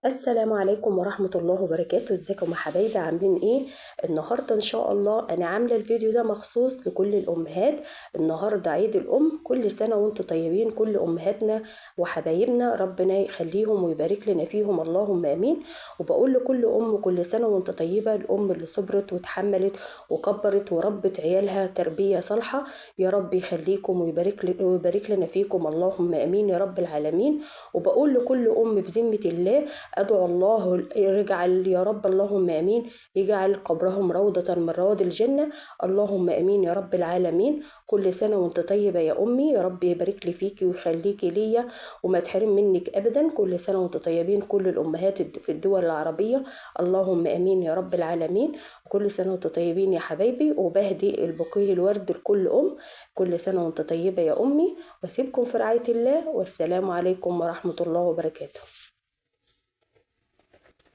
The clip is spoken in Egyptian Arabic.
السلام عليكم ورحمة الله وبركاته. ازيكم يا حبايبي، عاملين ايه النهاردة؟ ان شاء الله انا عاملة الفيديو ده مخصوص لكل الامهات. النهاردة عيد الام، كل سنة وانتم طيبين، كل امهاتنا وحبايبنا ربنا يخليهم ويبارك لنا فيهم، اللهم امين. وبقول لكل ام كل سنة وانت طيبة، الام اللي صبرت وتحملت وكبرت وربت عيالها تربية صالحة، يا رب يخليكم ويبارك لنا فيكم، اللهم امين يا رب العالمين. وبقول لكل ام في ذمة الله، أدعو الله يجعل يا رب اللهم آمين، يجعل قبرهم روضة من روض الجنة، اللهم آمين يا رب العالمين. كل سنة وانت طيبة يا أمي، يا رب يبارك لي فيكي ويخليكي ليا وما تحرم منك أبدا. كل سنة وانت طيبين كل الأمهات في الدول العربية، اللهم آمين يا رب العالمين. كل سنة وانت طيبين يا حبايبي، وبهدي البقية الورد لكل أم. كل سنة وانت طيبة يا أمي، واسيبكم في رعاية الله، والسلام عليكم ورحمة الله وبركاته.